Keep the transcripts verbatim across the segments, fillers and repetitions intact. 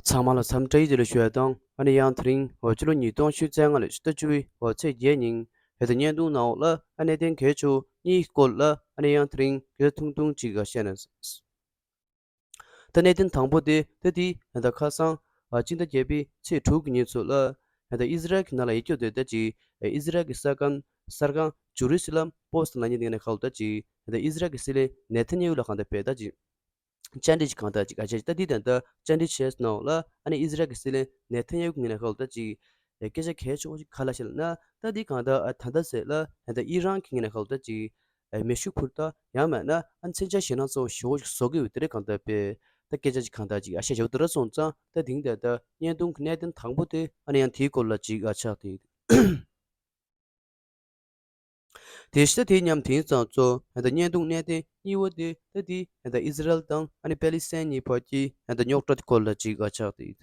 ཚང་མ་ལ་འཚམས་འདྲི་ཡི་བདེ་ལེགས་ཞུ་ཡ་དང་། ཨ་ནི་ཡང་དེ་རིང་འོ་ཕྱི་ལོ་ཉིས་སྟོང་ཉི་ཤུ་རྩ་ལྔ་ལོའི་ཕྱི་ཟླ་བཅུ་པའི་འོ་ཚེས་བརྒྱད་ཉིན་ད་ལྟ་བརྙན་ཐུང་ནང་འོག་ལ་ཨ་གནད་དོན་གལ་ཆེ་བ་གཉིས་སྐོར་ལ་ཨ་ནི་ཡང་དེ་རིང་གི་ཐུང་ཐུང་ཅིག་བཤད་ན། ད་གནད་དོན་དང་པོ་དེ་ད་དེ་ད་ཁ་སང་ཨ་སྤྱི་ཟླ་བརྒྱད་པའི་ཚེས་དྲུག་གི་ཉིན་ཚོ་ལ་ད་ཨི་ཟི་རལ་གྱི་ནང་ལ་ཡོད་རྒྱུ་དེ་ད་ཅིག་ཨི་ཟི་རལ་གྱི་གསར་ཁང་གསར་ཁང་ཇུ་རུ་སི་ལམ་པོ་སི་ལབ་མཁན་དེ་ནས་ཁ་ལོ་ད་ཅིག་ད་ཨི་ཟི་རལ་གྱི་སྲིད་བློན་ནེ་ཐན་ཡ་ཧུ་ལ་གང་ལྟར་བས་ད་ཅིག་བཅར་འདྲི་ཅིག་གང་ལྟར་ཅིག་ཨ་ཅེ་ད་འདི་དང་ད་བཅར་འདྲི་བྱས་ནང་ལ་ཨ་ནི་ཨི་ཟི་རལ་གྱི་སྲིད་བློན་ནེ་ཐན་ཡ་ཧུ་གི་ངོས་ནས་ཁ་ལོ་ད་ཅིག་སྐད་ཆ་གལ་ཆེ་བོ་ཅིག་ག་ལ་བཤད་ལ་ན། ད་འདི་གང་ལྟར་ཨ་ད་ལྟ་ཟེར་ལ་ད་ཨི་རན་གྱི་ངོས་ནས་ཁ་ལོ་ད་ཅིག་མེ་ཤུགས་འཕུར་མདའ་ཡང་མེད་ན་ཨ་མཚོན་ཆ་ཞེད་སྣང་ཚ་བོ་ཞེ་བོ་ཅིག་བཟོ་གི་ཡོད་དེ་རེད་གང་ལྟར་པས། ད་སྐད་ཆ་ཅིག་གང་ལྟར་ཅིག་ཨ་བཤད་བྱ་བ་དེ་ར་སོང་ཙང་ད་དེང་ད་ད་བརྙན་ཐུང་གི་གནད་དོན་དང་པོ་དེ་ཨ་ནི་ཡང་དེའི་སྐོར་ལ་ཅིག་ཨ་ཆགས་ཏེ། དེ་ཤ་དེ་མཉམ་དེང་ཙང་གཙོ་ད་བརྙན་ཐུང་གནད་དོན་གཉིས་པ་དེ་ད་དེ་ད་ཨི་ཟི་རལ་དང་ཨ་ནི་པེ་ལི་སི་ཐན་གཉིས་བར་གྱི་ད་རྙོག་དྲ་དེ་སྐོར་ལ་ཅིག་ཨ་ཆགས་ཏེ།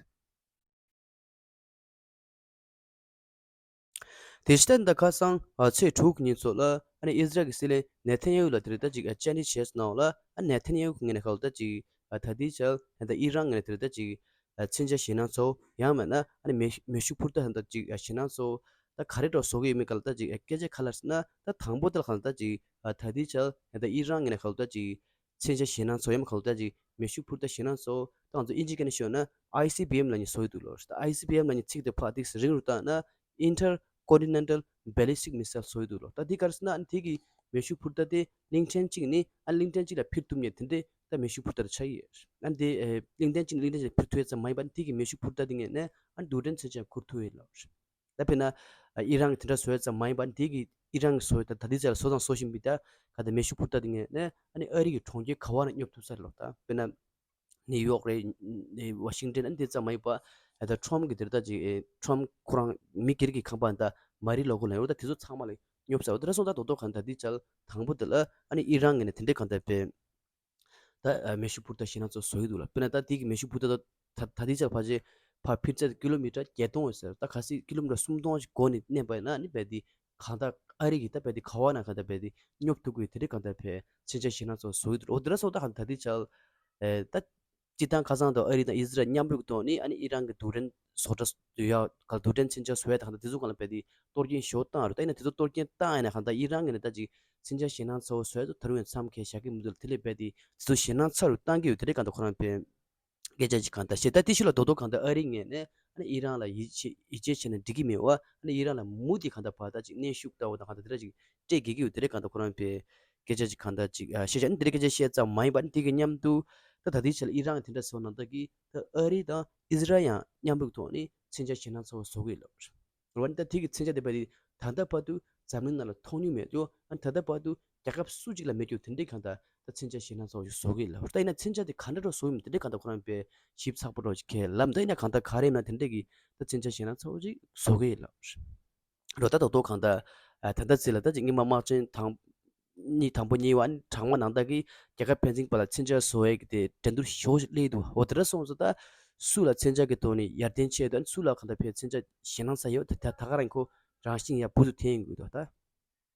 དེ་ཤ་ད་ཁ་སང་ཨ་ཚེས་དྲུག་གི་ཉིན་ཚོ་ལ་ཨ་ནི་ཨི་ཟི་རལ་གྱི་སྲིད་བློན་ནེ་ཐན་ཡ་ཧུ་ལ་དེ་རེད་ད་ཅིག་ཨ་བཅར་འདྲི་བྱས་ནང་ལ་ཨ་ནེ་ཐན་ཡ་ཧུ་གི་ངོས་ནས་ཁ་ལོ་ད་ཅིག་ཨ་ད་དེ་ཆ་ད་ཨི་རན་ངོས་ནས་དེ་རེད་ད་ཅིག་ཨ་མཚོན་ཆ་ཞེད་སྣང་ཚ་བོ་ཡང་མེད་ན་ཨ་ནི་མེ་མེ་ཤུགས་འཕུར་མདའ་ད་ཅིག་ཨ་ཞེད་སྣང་ཚ་བོ་ད་ག་རེ་འདྲ་བཟོ་གི་ཡོད་མེད་ག་ལ་ད་ཅིག་ཨ་སྐད་ཆ་ག་ལ་ཟེར་ན། ད་དང་པོ་དེ་ལ་ག་ལ་ད་ཅིག་ཨ་ད་དེ་ཆ་ད་ཨི་རན་ངོས་ནས་ག་ལ་ད་ཅིག་མཚོན་ཆ་ཞེད་སྣང་ཚ་བོ་ཡང་མེད་ག་ལ་ད་ཅིག་མེ་ཤུགས་འཕུར་མདའ་ཞེད་སྣང་ཚ་བོ་ད་ང་ཚོ་ཨིན་ཇི་སྐད་ནས་ཤོད་ན་ཨའི་སི་བི་ཨེམ་ལབ་མཁན་བཟོ་ཡི་འདུག་ལོ། ད་ཨའི་སི་བི་ཨེམ་ལབ་མཁན་ཚིག་དེ་ཕར་ཏོག་ཙམ་རིང་རུ་བཏང་ན་Intercontinental Ballistic Missile བཟོ་ཡི་འདུག་ལོ། ད་དེ་ག་རེ་ཟེར་ན་ཨ་ནི་དེ་གི་མེ་ཤུགས་འཕུར་མདའ་དེ་གླིང་ཕྲན་གཅིག་ནས་ཨ་གླིང་ཕྲན་གཅིག་ལ་འཕུར་ཐུབ་མཁན་དེ་འདྲའི་ད་མེ་ཤུགས་འཕུར་མདའ་དེ་ཆགས་ཡོད། ཨ་ནི་དེ་ཨེ་གླིང་ཕྲན་གཅིག་ནས་གླིང་ཕྲན་གཅིག་ལ་འཕུར་ཐུབ་ཡ་ཙམ་མ་ཡིན་པ་ཨ་ནི་དེ་གི་མེ་ཤུགས་འཕུར་མདའ་དེ་ངས་ནས་ཨ་ནི་རྡུལ་ཕྲན་མཚོན་ཆ་འཁུར་ཐུབ་ཡོད་ལོ། ད་དཔེར་ན་ཨི་རན་གྱི་དེ་འདྲ་བཟོ་ཡ་ཙམ་མ་ཡིན་པར་དེ་གི་ཨི་རན་གྱི་བཟོ་ཡ་ད་ད་ལྟའི་ཆར་བཟོ་དང་བཟོ་བཞིན་པའི་ད་ག་ད་མེ་ཤུགས་འཕུར་མདའ་དེ་ངས་ནས་ཨ་ནི་ཨ་རི་གི་གྲོང་ཁྱེར་ག་བ་ན་སྙོབ་ཐུབ་ས་རེད་ལོ། ད་དཔེར་ན་ནིའུ་ཡོག་རེད། ཝ་ཤིང་ཏན་ཨ་ནི་དེ་ཙམ་མ་ཡིན་པ་ད་ཊམ་གི་དེ་ད་ཅིག་ཊམ་ཁོ་རང་མི་སྒེར་གྱི་ཁང་པ་ད་མ་རི་ལོ་གོ་ལ་ཡོད་ད་དེ་ཚོ་ཚང་མ་ལ་སྙོབ་ས་འོ་དེ་འདྲ་སོང་ད་རྡོག་རྡོག་གང་ད་ལྟའི་ཆར་དང་པོ་དེ་ལ་ཨ་ནི་ཨི་རན་ངོས་ནས་དེ་འདྲའི་གང་ད་དཔེ། ད་ཨ་མེ་ཤུགས་འཕུར་མདའ་ཞེད་སྣང་ཚ་བོ་བཟོ་ཡི་འདུག་ལ། དཔེར་ན་ད་དེ་གི་མེ་ཤུགས་འཕུར་མདའ་ད་ད་ད་ལྟའི་ཆར་ཕལ་ཆེར་ཕར་འཕུར་ཚད་ཀི་ལོ་མི་ཊར་བརྒྱད་སྟོང་ཡོད་ཟེར། ད་གལ་སྲིད་ཀི་ལོ་མི་ཊར་སུམ་སྟོང་ཞིག་སྒོ་ནས་མནན་པ་ཡིན་ན་ཨ་ནི་རྦད་དེ་གང་ལྟར་ཨ་རི་གི་ད་རྦད་དེ་ག་བ་ན་གང་ལྟར་རྦད་དེ་སྙོབ་ཐུབ་ཀྱི་ཡོད། དེ་འདྲའི་གང་ལྟར་བས་མཚོན་ཆ་ཞེད་སྣང་ཚ་བོ་བཟོ་ཡི་འདུག་འོ་དེ་འདྲ་སོང་ད་གང་ད་ལྟའི་ཆར་ཨེ་ད་སྤྱིར་བཏང་ཁ་སང་དང་ཨ་རི་དང་ཨི་ཟི་རལ་མཉམ་རུབ་ཀྱི་ཐོག་ནས་ཨ་ནི་ཨི་རན་གྱི་རྡུལ་ཕྲན་བཟོ་གྲྭ་བཟོ་ཡ་ག་རྡུལ་ཕྲན་མཚོན་ཆ་བཟོ་ཡ་དང་ད་དེ་ཚོ་གང་ལ་རྦད་དེ་གཏོར་སྐྱོན་ཞེ་པོ་བཏང་ཡོད་རེད། ད་ཡིན་ན་དེ་ཚོ་གཏོར་སྐྱོན་བཏང་ཡིན་ན་གང་ལྟར་ཨི་རན་ངོས་ནས་ད་ཅིག་མཚོན་ཆ་ཞེད་སྣང་ཚ་བོ་བཟོ་ཡ་ཚོ་ད་རུང་ཡང་མཚམས་ཁེལ་བཞག་གི་མི་འདུག་ལ། དེ་ལས་རྦད་དེ་དེ་ཚོ་ཞེད་སྣང་ཚ་རུ་བཏང་གི་ཡོད། དེ་འདྲའི་གང་ལྟར་ཁོ་རང་དཔེ་སྐད་ཆ་ཅིག་གང་ལྟར་བཤད། ད་དེ་ཤུལ་ལ་རྡོག་རྡོག་གང་ལྟར་ཨ་རིའི་ངོས་ནས་ཨ་ནི་ཨི་རན་ལ་ཡིད་ཆེས་ཡིད་ཆེས་བྱས་ན་འགྲིག་གི་མེད་པ་ཨ་ནི་ཨི་རན་ལ་མུ་མཐུད་གང་ལྟར་བར་ད་ཅིག་གནོན་ཤུགས་ལྟ་བུ་དང་གང་ལྟར་དེ་འདྲ་ཅིག་སྤྲད་དགོས་ཀྱི་ཡོད། དེ་འདྲའི་གང་ལྟར་ཁོ་རང་དཔེ་སྐད་ཆ་ཅིག་གང་ལྟར་ཅིག་ཨ་བཤད་བྱས། ཨ་ནི་དེ་འདྲའི་སྐད་ཆ་བཤད་ཙམ་མ་ཡིན་པ་ཨ་ནི་དེ་གི་མཉམ་དུ་ད་ད་ལྟའི་ཆར་ལ་ཨི་རན་གྱིས་དེ་འདྲ་ཟེར་བ་ནང་ལྟར་གྱི་ད་ཨ་རི་དང་ཨི་ཟི་རལ་ཡང་མཉམ་རུབ་ཀྱི་ཐོག་ནས་མཚོན་ཆ་ཞེད་སྣང་ཚ་བོ་བཟོ་གི་ཡོད་ལབ། འོ་ན་ད་དེ་གི་མཚོན་ཆ་དེ་རྦད་དེ་ད་ལྟ་བར་དུ་འཛམ་གླིང་ནང་ལ་མཐོང་མྱོང་མེད་རྒྱུ། ཨ་ནི་ད་ལྟ་བར་དུ་རྒྱལ་ཁབ་སུ་གཅིག་ལ་མེད་རྒྱུ་དེ་འདྲའི་གང་ལྟར་ད་མཚོན་ཆ་ཞེད་སྣང་ཚ་བོ་ཞིག་བཟོ་གི་ཡོད་ལབ། ད་ཡིན་ན་མཚོན་ཆ་དེ་ག་འདྲ་འདྲ་བཟོ་ཡིན་དེ་འདྲའི་གང་ལྟར་ཁོ་རང་དཔེ་ཞིབ་ཚགས་པོ་འདྲ་ཞིག་ཁས་ལབ། ད་ཡིན་ན་གང་ལྟར་ག་རེ་ཡིན་ན་དེ་འདྲའི་གི་ད་མཚོན་ཆ་ཞེད་སྣང་ཚ་བོ་ཞིག་བཟོ་གི་ཡོད་ལབ། རོ་ད་རྡོག་རྡོག་གང་ལྟར་ཨ་ད་ལྟ་ཚེ་ལ་ད་ཅིག་སྔོན་མ་དམག་ཆེན་དང་གཉིས་དང་པོ་གཉིས་པ་ཨ་ནི་གྲང་མོ་ནང་ལྟར་གྱི་རྒྱལ་ཁབ་ཕན་ཚུན་བར་ལ་མཚོན་ཆ་བཟོ་བའི་གི་དེ་འགྲན་བསྡུར་ཞེ་པོ་ཞིག་སླེབས་འདུག་འོ་དེ་འདྲ་སོང་ཙང་ད་སུ་ལ་མཚོན་ཆ་གི་ཐོག་ནས་ཡར་ཐོན་ཆེ་དང་སུ་ལ་གང་ལྟར་ཕན་མཚོན་ཆ་ཞེད་སྣང་ཚ་ཡོད་ད་ད་ད་ག་རང་ཁོ་རང་བཞིན་ཡར་འབུར་དུ་ཐོན་ཡོང་གི་འདུག་ད་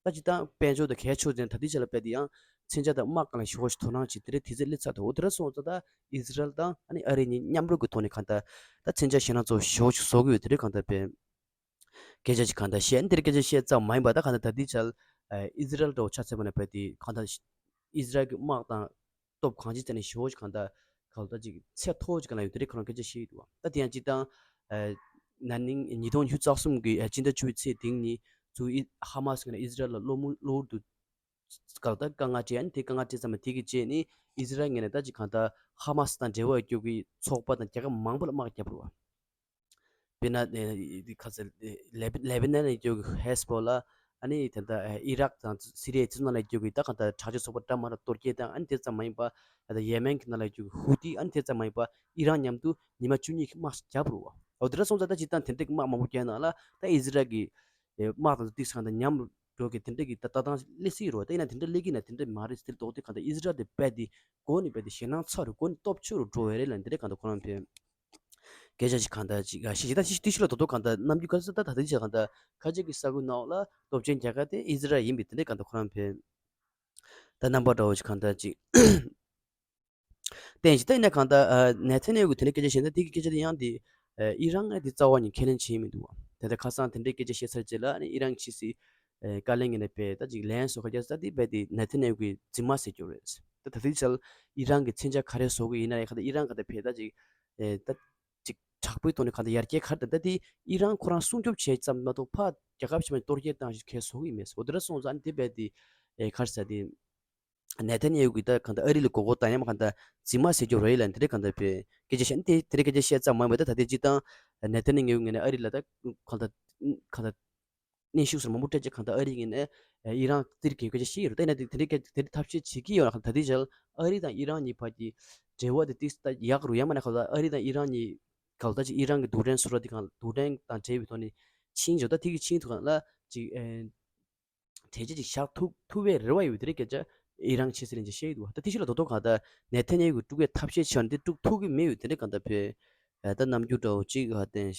ད་ཅི་ད་དཔལ་འབྱོར་དང་གལ་ཆེ་ཅན་ད་ལྟའི་ཆ་ལ་དཔེ་དེ་ཡང་མཚོན་ཆ་དང་དམག་སྒང་ལ་ཞེ་པོ་ཞིག་དོ་སྣང་བྱེད་དེ་འདྲའི་དུས་ཚོད་སླེབས་ཚར་འདུག་འོ་དེ་འདྲ་སོང་ཙང་ད་ཨི་ཟི་རལ་དང་ཨ་ནི་ཨ་རི་གཉིས་མཉམ་རུབ་ཀྱི་ཐོག་ནས་གང་ལྟར་ད་མཚོན་ཆ་ཞེད་སྣང་ཚ་བོ་ཞེ་པོ་ཞིག་བཟོ་གི་ཡོད་དེ་འདྲའི་གང་ལྟར་དཔེ། སྐད་ཆ་ཅིག་གང་ལྟར་བཤད། འདིར་སྐད་ཆ་བཤད་ཙམ་མ་ཡིན་པ་ད་གང་ལྟར་ད་ལྟའི་ཆར་ཨི་ཟི་རལ་འདྲ་བོ་ཆ་མཚོན་པ་ན་བས་དེ་གང་ལྟར་ཨི་ཟི་རལ་གྱི་དམག་དང་སྟོབས་གང་ཅིའི་ཐད་ནས་ཞེ་པོ་ཅིག་གང་ལྟར་གང་ལྟར་ཅིག་ཚད་མཐོ་པོ་ཅིག་གང་ལ་ཡོད་དེ་རེད་ཁོ་རང་སྐད་ཆ་བཤད་ཡོད་འདུག་བ། ད་དེ་ཡང་སྤྱིར་བཏང་ཨ་ན་ནིང་ཉིས་སྟོང་ཉི་ཤུ་རྩ་གསུམ་གྱི་ཨ་སྤྱི་ཟླ་བཅུ་པའི་ཚེས་དེ་ཉིན་ཚུར་ཨི་ཧ་མ་སི་ངོས་ནས་ཨི་ཟི་རལ་ལ་གློ་བུར་གློ་བུར་དུ་གང་ལྟར་དཀའ་ངལ་སྤྲད། ཨ་ནི་དེ་དཀའ་ངལ་སྤྲད་ཙམ་མ་དེ་གི་རྗེས་ནི་ཨི་ཟི་རལ་ངོས་ནས་ད་ཅིག་གང་ལྟར་ཧ་མ་སི་དང་འབྲེལ་བ་ཡོད་རྒྱུ་གི་ཚོགས་པ་དང་རྒྱལ་ཁབ་མང་པོ་ལ་དམག་བརྒྱབ་རེད་བ། དཔེར་ན་ཨེ་ཁ་ས་ལེ་ལེ་བྷ་ནན་ནས་ཀྱོ་གི་ཧེ་སི་བྷོ་ལ། ཨ་ནི་དེ་འདྲ་ཨེ་ཨི་རག་དང་སི་རི་ཡ་དེ་ཚོ་ནང་ལ་ཀྱོ་གི་ད་གང་ལྟར་དྲག་སྤྱོད་ཚོགས་པ་འདྲ་མི་འདྲ་གཏོར་སྐྱོན་དང་། ཨ་ནི་དེ་ཙམ་མ་ཡིན་པ་ད་ཡེ་མེན་གྱི་ནང་ལ་ཀྱོ་གི་ཧུ་ཏི། ཨ་ནི་དེ་ཙམ་མ་ཡིན་པ་ཨི་རག་མཉམ་དུ་ཉི་མ་བཅུ་གཉིས་ཀྱི་དམག་ཞིག་བརྒྱབ་རེད་བ། འོ་དེ་འདྲ་སོང་ཙང་ད་སྤྱིར་བཏང་དེ་འདྲ་གི་དམག་མང་པོ་བརྒྱབ་ནང་ལ་ད་ཨི་ཟི་རལ་གི་ཨེ་དམག་དང་ཏིག་ཚང་དང་མཉམ་འགྲོ་གི་དེ་འདྲ་གི་ད་ལྟ་སྟངས་སླེབས་སྲིད་རེད་བ། ད་ཡིན་ན་དེ་འདྲ་སླེབས་ཀྱི་ན་དེ་འདྲ་མ་རེད་ཟེར་དོགས་དེ་གང་ལྟར་ཨི་ཟི་རལ་དེ་རྦད་དེ་འགོ་ནས་རྦད་དེ་ཞེད་སྣང་ཚ་རུ་འགོ་ནས་སྟོབས་ཆེ་རུ་འགྲོ་བས་རེད་ལ། འདི་འདྲ་གང་ལྟར་ཁོ་རང་ཕན། སྐད་ཆ་ཞིག་གང་ལྟར་ཅིག་ཨ་ཤེས་ཅིག་ད་ཤི་ཤི་ཤི་ལ་དོ་དོ་གང་ལྟར་ནམ་རྒྱུན་ག་ཚོད་ད་ད་ལྟའི་ཆ་གང་ལྟར་ཁ་ཆེ་གི་ས་ཁུལ་ནང་ལ་སྟོབས་ཆེན་རྒྱལ་ཁབ་དེ་ཨི་ཟི་རལ་ཡིན་པས་དེ་འདྲ་གང་ལྟར་ཁོ་རང་ཕན། ད་རྣམ་པ་འདྲ་བོ་ཞིག་གང་ལྟར་ཅིག་ བསྟན་ཞིག་ད་ཡིན་ན་གང་ལྟར་ཨ་ནེ་ཐན་ཡ་ཧུ་གི་དེ་འདྲའི་སྐད་ཆ་བཤད་ན་དེ་གི་སྐད་ཆ་དེ་ཡང་དེ་ཨ་ཨི་རན་ང་དེ་རྩ་བ་ནས་ཁས་ལེན་བྱེད་མི་འདུག་བ། དེ་ལྟར་ཁ་སང་དེ་འདྲའི་སྐད་ཆ་བཤད་ཚར་རྗེས་ལ་ཨ་ནི་ཨི་རན་གྱི་ཕྱི་སྲིད་ཨ་བཀའ་བློན་ངོས་ནས་དཔེ་ད་ཅིག་ལན་སོགས་ཁ་རྒྱག་ས་ད་དེ་དཔེ་དེ་ནེ་ཐན་ཡ་ཧུ་གི་རྫུན་མ་ཟེར་རྒྱུ་རེད། ད་ད་ལྟའི་ཆར་ཨི་རན་གྱི་མཚོན་ཆ་ག་རེ་བཟོ་གི་ཡིན་ན་ཡང་གང་ལྟར་ཨི་རན་གང་ལྟར་དཔེ་ད་ཅིག་ཨེ་ད་ཅིག་དྲག་པོའི་ཐོག་ནས་གང་ལྟར་ཡར་རྒྱས་ག་རེ་ད་ད་དེ་ཨི་རན་ཁོ་རང་སྲུང་སྐྱོབ་བྱས་ཙམ་མ་གཏོགས་ཕར་རྒྱལ་ཁབ་ཕྱི་མ་གཏོར་རྒྱག་བཏང་ཞིག་གས་བཟོ་གི་ཡིན་མེད་ཟེར། འོ་དེ་འདྲ་སོང་ཙང་ཨ་ནི་དེ་དཔེ་དེ་ཨེ་ག་རེ་ཟེར་དེ། ནེ་ཐན་ཡ་ཧུ་གིས་ད་གང་ལྟར་ཨ་རི་ལ་མགོ་སྐོར་བཏང་ཡ་མ་གང་ལྟར་རྫུན་མ་ཟེར་རྒྱུ་རེད་ལབ་དེ་འདྲའི་གང་ལྟར་དཔེ་སྐད་ཆ་བཤད་དེ་དེ་འདྲའི་སྐད་ཆ་བཤད་ཙམ་མ་ཡིན་པ་ད་ད་ལྟའི་སྤྱི་བཏང་ནེ་ཐན་ཡ་ཧུ་ངོས་ནས་ཨ་རི་ལ་ད་གང་ལྟར་གང་ལྟར་གནོན་ཤུགས་སོགས་མང་པོ་སྤྲད་རྗེས་གང་ལྟར་ཨ་རི་ངོས་ནས་ཨི་རན་སྟེར་གྱི་སྐད་ཆ་བཤད་ཡོད་རེད། ད་ཡིན་ན་དེ་དེ་འདྲའི་སྐད་དེ་འདྲའི་ཐབས་ཤེས་བྱེད་ཀྱི་ཡོད་ན་གང་ལྟར་ད་ལྟའི་ཆར་ཨ་རི་དང་ཨི་རན་གཉིས་བར་གྱི་འབྲེལ་བ་དེ་ཏིག་ཙམ་ཡག་རུ་ཡ་མ་ན་གང་ལྟར་ཨ་རི་དང་ཨི་རན་གཉིས་གང་ལྟར་ཅིག་ཨི་རན་གྱི་རྡུལ་ཕྲན་སུ་ར་དེ་གང་རྡུལ་ཕྲན་དང་འབྲེལ་བའི་ཐོག་ནས་ཆིངས་འཇོག་ད་ཐིག་གི་ཆིངས་ཐུབ་གང་ལ་ཅིག་ཨེ། གྲོས་ཆོད་ཅིག་བཞག་ཐུབ་ཐུབ་པའི་རེ་བ་ཡོད་པའི་དེ་རིང་སྐད་ཆ་ཨི་རན་ཕྱི་སྲིད་བློན་ཆེན་བཤད་ཀྱི་འདུག་བ། ད་དེ་ཕྱི་ལ་རྡོག་རྡོག་གང་ལྟར་ནེ་ཐན་ཡ་ཧུ་གིས་དཀྲུག་པའི་ཐབས་ཤེས་བྱས་ནས་དེ་དཀྲུག་ཐུབ་ཀྱི་མེད་པའི་དེ་འདྲ་གང་ལྟར་བོད་ད་རྣམ་འགྱུར་འདྲ་བོ་ཅིག་ག་བསྟན།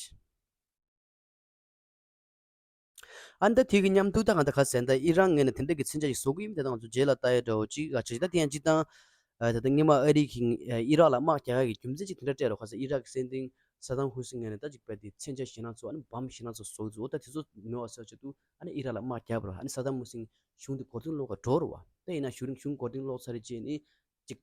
ཨ་ནི་ད་དེ་གི་མཉམ་དུ་ད་གང་ལྟར་ག་ཟེར་ན་ད་ཨི་རན་ངོས་ནས་དེ་འདྲ་གི་མཚོན་ཆ་ཞིག་བཟོ་གི་ཡིན་པ་དེ་ད་ང་ཚོ་རྗེས་ལ་ལྟ་ཡ་འདྲ་བོ་ཅིག་ག་བྱས་ད་དེ་ཡང་སྤྱིར་བཏང་ད་ལྟ་སྔོན་མ་ཨ་རི་གིས་ཨི་རག་ལ་དམག་རྒྱག་ཡ་གི་རྒྱུ་མཚན་ཅིག་དེ་འདྲ་སྤྲད་རོགས་ག་ཟེར། ཨི་རག་གི་སྲིད་འཛིན་ས་དམ་ཧུ་སིན་ངོས་ནས་ད་ཅིག་བལ་དེ་མཚོན་ཆ་ཞེད་སྣང་ཚོ་ཨ་ནི་བམ་ཞེད་སྣང་ཚོ་བཟོ་གི་འདུག་ད་དེ་ཚོ་མེད་པ་བཟོ་ཆེད་དུ་ཨ་ནི་ཨི་རག་ལ་དམག་བརྒྱབ་ར། ཨ་ནི་ས་དམ་ཧུ་སིན་གཞུང་དེ་མགོ་རྟིང་སློག་ག་འགྲོ་རུ་བ། ད་ཡིན་ན་གཞུང་གཞུང་མགོ་རྟིང་སློག་ཚར་རྗེས་ནི་ཅིག་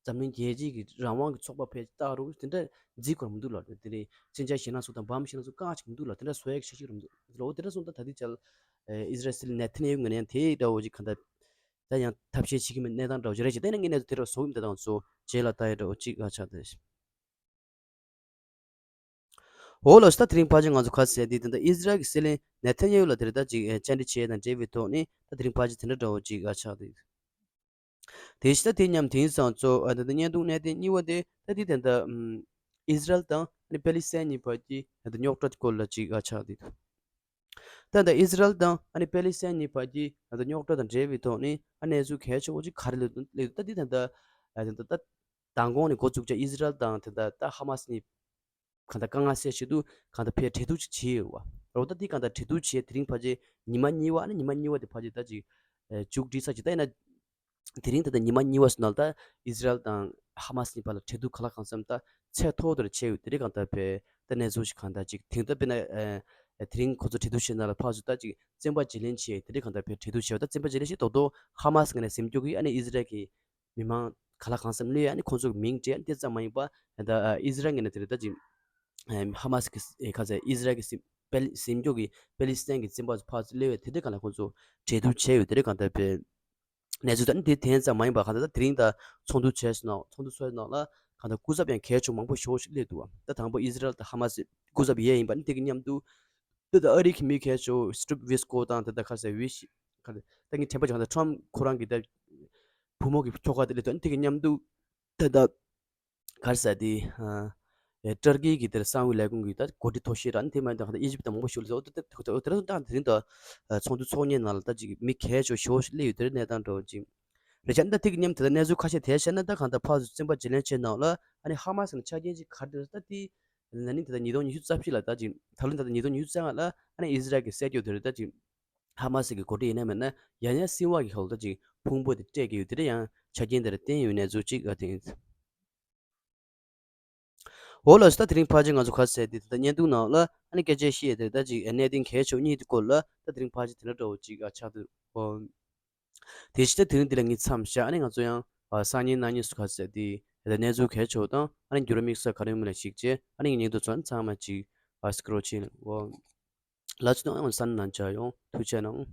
འཛམ་གླིང་རྒྱལ་སྤྱིའི་གི་རང་དབང་གི་ཚོགས་པ་ཕེབས་བཏགས་རུ་དེ་འདྲ་འཛིན་དགོས་མི་འདུག་ལ། དེ་རིང་མཚོན་ཆ་ཞེད་སྣང་ཚོ་དང་བམ་ཞེད་སྣང་ཚོ་གང་ཅིག་མི་འདུག་ལ། དེ་འདྲ་བཟོ་ཡ་གི་འཆར་གཞི་རུ་མི་འདུག་ལ། འོ་དེ་འདྲ་སོང་ད་ད་ལྟའི་ཆར་ཨི་ཟི་རལ་ནེ་ཐན་ཡ་ཧུ་ངོས་ནས་ཡང་དེའི་འདྲ་བོ་ཅིག་གང་ལྟར་ད་ཡང་ཐབས་ཤེས་བྱེད་ཀྱི་མེད་གནས་སྟངས་འདྲ་བོ་ཅིག་རེད་ཅེས་ད་ཡིན་ན་ངས་གནས་ཚུལ་དེ་འདྲ་བཟོ་གི་མི་འདུག་དང་ཚོ་རྗེས་ལ་ལྟ་ཡ་འདྲ་བོ་ཅིག་ཨ་ཆགས་ཏེ། འོ་ལགས་སོ། ད་དེ་རིང་ཕལ་ཆེར་ང་ཚོ་ཁ་གསལ་དེ་ད་ལྟ་ཨི་ཟི་རལ་གྱི་སྲིད་བློན་ནེ་ཐན་ཡ་ཧུ་ལ་དེར་ད་ཅིག་བཅར་འདྲི་བྱས་དང་འབྲེལ་བའི་ཐོག་ནས་ད་དེ་རིང་ཕལ་ཆེར་དེ་འདྲ་འདྲ་བོ་ཅིག་ཨ་ཆགས་ཏེ། དེ་བཞིན་ད་དེ་མཉམ་དེང་སང་གཙོ་ཨ་ད་ལྟ་བརྙན་ཐུང་གནད་དོན་གཉིས་པ་དེ་ད་དེ་ད་ལྟ་ཨམ་ཨི་ཟི་རལ་དང་ཨ་ནི་པེ་ལི་སི་ཐན་གཉིས་བར་གྱི་ད་ལྟ་རྙོག་དྲ་སྐོར་ལ་ཅིག་ཨ་ཆགས་ཏེ། ད་ལྟ་ཨི་ཟི་རལ་དང་ཨ་ནི་པེ་ལི་སི་ཐན་གཉིས་བར་གྱི་ད་ལྟ་རྙོག་དྲ་དང་འབྲེལ་བའི་ཐོག་ནས་ཨ་གནས་ཚུལ་གལ་ཆེ་བོ་ཅིག་ག་རེ་སླེབས་འདུག་སླེབས་འདུག་ད་འདི་ད་ལྟ་ཨ་ད་ལྟ་མདང་དགོང་ནས་འགོ་བཙུགས་བྱས་ཨི་ཟི་རལ་དང་ད་ལྟ་ད་ཧ་མ་སི་གཉིས་གང་ལྟར་དཀའ་ངལ་སེལ་ཆེད་དུ་གང་ལྟར་ཕར་གྲོས་བསྡུར་ཅིག་བྱས་ཡོད་རེད་བ། རེད་བ། ད་འདི་གང་ལྟར་གྲོས་བསྡུར་བྱས་དེ་རིང་ཕལ་ཆེར་ཉི་མ་གཉིས་པ་ཨ་ནི་ཉི་མ་གཉིས་པ་དེ་ཕལ་ཆེར་ད་ཅིག་ཨ་མཇུག་སྒྲིལ་ཚར་ཅིག་ད་ཡིན་ན། དེ་རིང་ད་ལྟ་ཉི་མ་གཉིས་པ་སོང་ན་ད་ཨི་ཟི་རལ་དང་ཧ་མ་སི་གཉིས་བར་ལ་གྲོས་བསྡུར་གང་ལ་གང་འཚམ་ད་ཚད་མཐོ་བོ་དེར་ཕྱིན་ཡོད། དེ་རིང་གང་ལྟར་བས་ད་གནས་ཚུལ་ཞིག་གང་ལྟར་ཅིག་དེང་ད་དཔེར་ན་ཨ་དེ་རིང་ཁོ་ཚོ་གྲོས་བསྡུར་བྱེད་ན་ལ་ཕར་ཚུར་ད་ཅིག་བཙན་པ་བརྗེ་ལེན་བྱས། དེ་རིང་གང་ལྟར་བས་གྲོས་བསྡུར་བྱས་པ་ད་བཙན་པ་བརྗེ་ལེན་བྱས་རྡོག་རྡོག་ཧ་མ་སི་ངོས་ནས་ཟིན་སྐྱོ་གི་ཨ་ནི་ཨི་ཟི་རལ་གྱི་མི་མང་གང་ལ་གང་འཚམ་གློད་ཨ་ནི་ཁོ་ཚོ་གི་མིང་བྲིས་ཨ་ནི་དེ་ཙམ་མ་ཡིན་པ་ད་ཨ་ཨི་ཟི་རལ་ངོས་ནས་དེ་རིང་ད་ཅིག་ཧ་མ་སི་གི་ཨེ་ག་ཚད་ཨི་ཟི་རལ་གྱི་སྲིད་པེ་ལི་ཟིན་སྐྱོ་གི་པེ་ལི་སི་ཐན་གྱི་བཙན་པ་ཚོ་ཕར་ཚུར་གློད་པའི་དེ་འདྲའི་གང་ལ་ཁོ་ཚོ་གྲོས་བསྡུར་བྱས་ཡོད། དེ་འདྲའི་གང་ལྟར་བས་གནས་ཚུལ་ད་ནི་དེ་དེང་ཙམ་མ་ཡིན་པ་གང་ལྟར་ད་དེ་རིང་ད་ཚོགས་འདུ་བྱས་སོང་ན་ཚོགས་འདུ་ཚོགས་ནང་ལ་གང་ལྟར་སྐུ་ཚབ་ཡང་གལ་ཆེ་མང་པོ་ཞེ་པོ་ཞིག་སླེབས་འདུག་བ། ད་དང་པོ་ཨི་ཟི་རལ་དང་ཧ་མ་སི་སྐུ་ཚབ་ཡས་ཡིན་པ་ནི་དེ་གི་མཉམ་དུ་ད་ད་ཨ་རི་གི་མི་གལ་ཆེ་བོ་སི་ཊིབ་ཝི་སི་ཀོ་དང་ད་ད་ག་ཟེར་ཝི་ཤི་ག་ད་ད་ངའི་དྲན་པ་ཅིག་གང་ལྟར་ཊམ་ཁོ་རང་གི་ད་བུ་མོ་གི་ཁྱོ་ག་དེ་སླེབས་འདུག་ཨ་ནི་དེ་གི་མཉམ་དུ་ད་ད་ག་རེ་ཟེར་དེ། ཨ་ཨེ་ཏུར་ཀི་གི་དེར་གསང་བའི་ལས་ཁུངས་ཀྱི་ད་འགོ་ཁྲིད་མཐོ་ཤོས་ར་ཨ་ནི་དེ་མ་ཡིན་ད་གང་ལྟར་ཨི་ཇིབ་དང་མང་པོ་ཞིག་སླེབས་འདུག་དེ་དེ་དེ་དེ་ད་དེ་རིང་ད་ཚོགས་འདུ་ཚོགས་ཉིན་ནང་ལ་ད་ཅིག་མི་གལ་ཆེ་ཤོས་ཤིག་སླེབས་ཡོད། དེ་རིང་གནས་སྟངས་འདྲ་བོ་ཅིག་རེད་ཤག་ཨ་ནི་ད་དེ་གི་མཉམ་དེ་ད་གནས་ཚུལ་ཁ་ཤས་དེ་བཤད་ན་ད་གང་ལྟར་ཕར་ཚུར་བཙན་པ་བརྗེ་ལེན་བྱས་ནང་ལ་ཨ་ནི་ཧ་མ་སི་ནས་ཆ་རྐྱེན་ཅིག་ག་རེ་འདུག་ད་དེ་ན་ནིང་ད་ལྟ་ཉིས་སྟོང་ཉི་ཤུ་རྩ་བཞི་ལ་ད་ཅིག་ད་ལོ་ད་ལྟ་ཉིས་སྟོང་ཉི་ཤུ་རྩ་ལྔ་ལ་ཨ་ནི་ཨི་ཟི་རལ་གྱི་གསར་འགོད་དེ་རེད་ད་ཅིག་ཧ་མ་སི་གི་འགོ་ཁྲིད་ཡིན་ན་མིན་ན་ཡང་ཡང་སྲིད་དབང་གི་ཁ་ལ་ད་ཅིག་ཕུང་པོ་དེ་སྤྲད་ཀྱི་ཡོད། དེ་འདྲ་ཡང་ཆ་རྐྱེན་དེ་འདྲ་བསྟན་ཡོད་གནས་ཚུལ་ཅིག་ཨ་དེ་ཡིན། འོ་ལགས་སོ། ད་དེ་རིང་ཕལ་ཆེར་ང་ཚོ་ཁ་གསལ་དེ་ད་ལྟ་བརྙན་ཐུང་ནང་ལ་ཨ་ནི་སྐད་ཆ་བཤད་དེ་ད་ཅིག་གནད་དོན་གལ་ཆེ་བ་གཉིས་དེ་སྐོར་ལ་ད་དེ་རིང་ཕལ་ཆེར་དེ་འདྲ་འདྲ་བོ་ཅིག་ཨ་ཆགས་འདུག་ཨོ། དེ་བཞིན་ད་དེ་རིང་འདི་ལ་ངས་མཚམས་བཞག་ཨ་ནི་ང་ཚོ་ཡང་ཨ་སང་ཉིན་གནངས་ཉིན་སུ་ཁ་གསལ་དེ་ད་ལྟ་གནས་ཚུལ་གལ་ཆེ་བ་དང་ཨ་ནི་འགྱུར་བ་དམིགས་བསལ་ག་རེ་ཡོད་མེད་ལ་གཞིགས་བྱས་ཨ་ནི་ངས་བརྙན་ཐུང་ཚོ་ཚང་མ་ཅིག་ཨ་སི་ཀི་རོལ་བྱས་ནས་ཨོ། ལགས་སོ། ད་ང་ཚོ་གསན་གནང་བྱ་ཡོང་ཐུགས་རྗེ་གནང་།